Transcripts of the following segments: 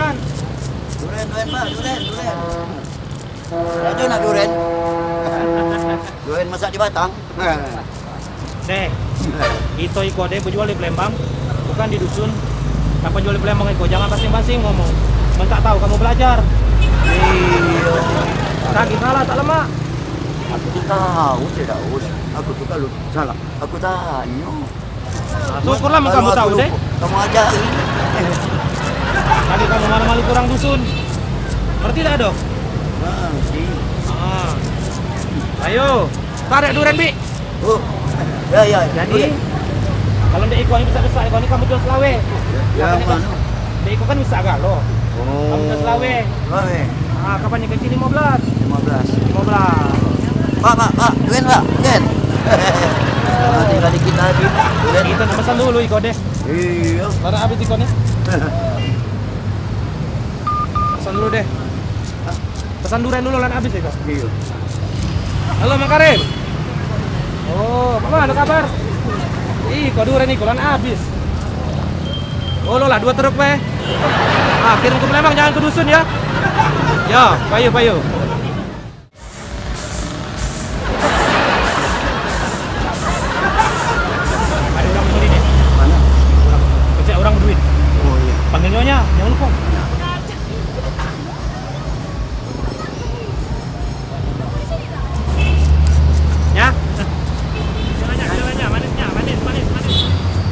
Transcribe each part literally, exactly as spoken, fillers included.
Duren, duren, Pak, duren, duren. Rajo nak duren. Duren masak di batang. Deh, ito iko deh bejual di Palembang, bukan di dusun. Kapan jual di Palembang iko? Jangan pasing-pasing ngomong. Men tak tahu kamu belajar. Iyo. Kaki salah tak lemak. Aku tu tahu, Cek Daus. Aku tu kalau salah, aku tanyo. Nah, syukurlah men kamu tahu deh. Kamu ajari. Tadi kamu malu-malu ke orang dusun. Ngerti tak, Dok? Ngerti. Ah. Ayo, tarik duren, Bi. Oh. Ya, ya. Jadi, kalau ndak iko ni besak-besak, iko ni kamu jual selawe. Ya, kapan ni, mana? Ndak iko kan besak galo. Oh. Kamu jual selawe. Selawe. Ah, kapan ni kecil lima belas? Lima belas. Lima belas. Pak, Pak, Pak, duren, Pak, duren. Nah, tinggal dikit lagi. Duren. Kita nak pesan dulu iko deh. Iyo. Mana habis iko ni? Pesan dulu deh. Pesan duren dulu lan habis iko. Iyo. Halo, Mang Karim. Oh, apa ada kabar? Ih, kok duren iko lan habis. Oh, lo lah dua truk weh. Ah, kirim ke Palembang, jangan ke dusun ya. Ya, payu, payu. Ada orang beli ni. Mana? Orang. Pecah orang berduit. Oh, iya. Panggil nyonya, jangan lupa. Ya. Jalannya, jalannya, manisnya, manis, manis, manis.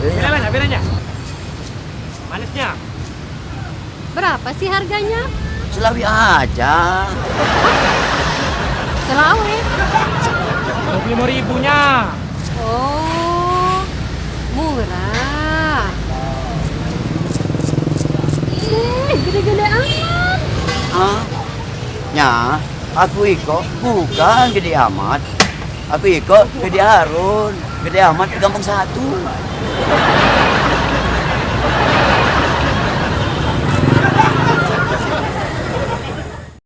Iya. Bedanya, bedanya. Manisnya. Berapa sih harganya? Selawi aja. Selawi? Dua puluh lima ribunya. Oh, murah. Ih, gede-gede amat. Hah? Nya, aku iko bukan gede amat. Aku iko gede Harun, gede amat ke gampang satu.